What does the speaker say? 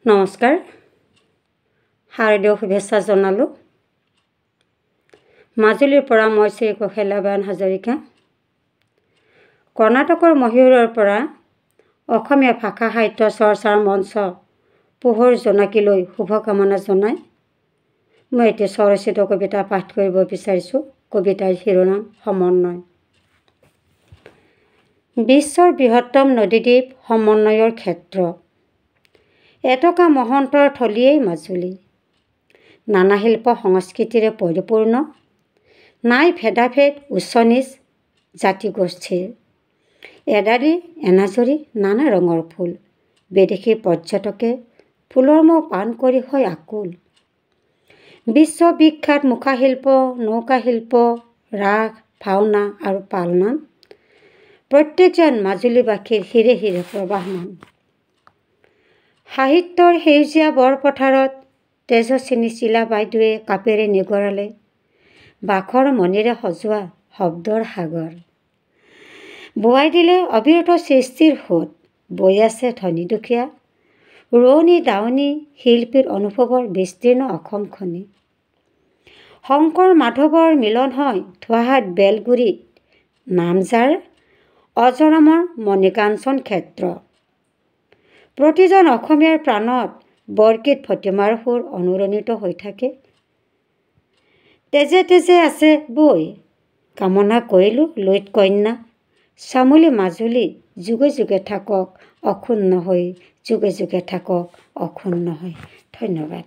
নমস্কাৰ, শাৰদীয় শুভেচ্ছা জনালোঁ। মাজুলীৰ পৰা মই শ্ৰী কৌশল্যাবায়ন হাজৰিকা। কৰ্ণাটকৰ মহীশূৰৰ পৰা অসমীয়া ভাষা সাহিত্য চৰ্চাৰ মঞ্চ পোহৰ জোনাকীলৈ শুভকামনা জনাই মই এটি স্বৰচিত কবিতা পাঠ কৰিব বিচাৰিছোঁ। কবিতাৰ শিৰোনাম সমন্বয়। বিশ্বৰ বৃহত্তম নদীদ্বীপ সমন্বয়ৰ ক্ষেত্ৰ এটকা মহন্তৰ থলীয়েই মাজুলী। নানা শিল্প সংস্কৃতিৰে পৰিপূৰ্ণ, নাই ভেদাভেদ উচ্চ নীচ জাতি গোষ্ঠীৰ। এডালি এনাজৰী নানা ৰঙৰ ফুল, বিদেশী পৰ্যটকে ফুলৰ মৌ পান কৰি হয় আকুল। বিশ্ববিখ্যাত মুখাশিল্প, নৌকাশিল্প, ৰাস, ভাওনা আৰু পালনাম প্ৰত্যেকজন মাজুলীবাসীৰ শিৰে শিৰে প্ৰবাহমান। সাহিত্যৰ সেউজীয়া বৰপথাৰত তেজস্বিনী চিলা বাইদেৱে কাপেৰে নিগৰালে বাখৰ মণিৰে সজোৱা শব্দৰ সাগৰ। বোৱাই দিলে অবিৰত সৃষ্টিৰ সোঁত, বৈ আছে ধনী দুখীয়া, ৰোৱনী দাৱনী, শিল্পীৰ অনুভৱৰ বিস্তীৰ্ণ অসমখনি। শংকৰ মাধৱৰ মিলন হয় ধোৱাহাট বেলগুৰিত, নাম যাৰ অজৰামৰ মণিকাঞ্চন ক্ষেত্ৰ। প্ৰতিজন অসমীয়াৰ প্ৰাণত বৰগীত ভটিমাৰ সুৰ অনুৰণিত হৈ থাকে, তেজে তেজে আছে বৈ। কামনা কৰিলোঁ লুইত কন্যা শ্যামলী মাজুলী যুগে যুগে থাকক অক্ষুণ্ণ হৈ, যুগে যুগে থাকক অক্ষুণ্ণ হৈ। ধন্যবাদ।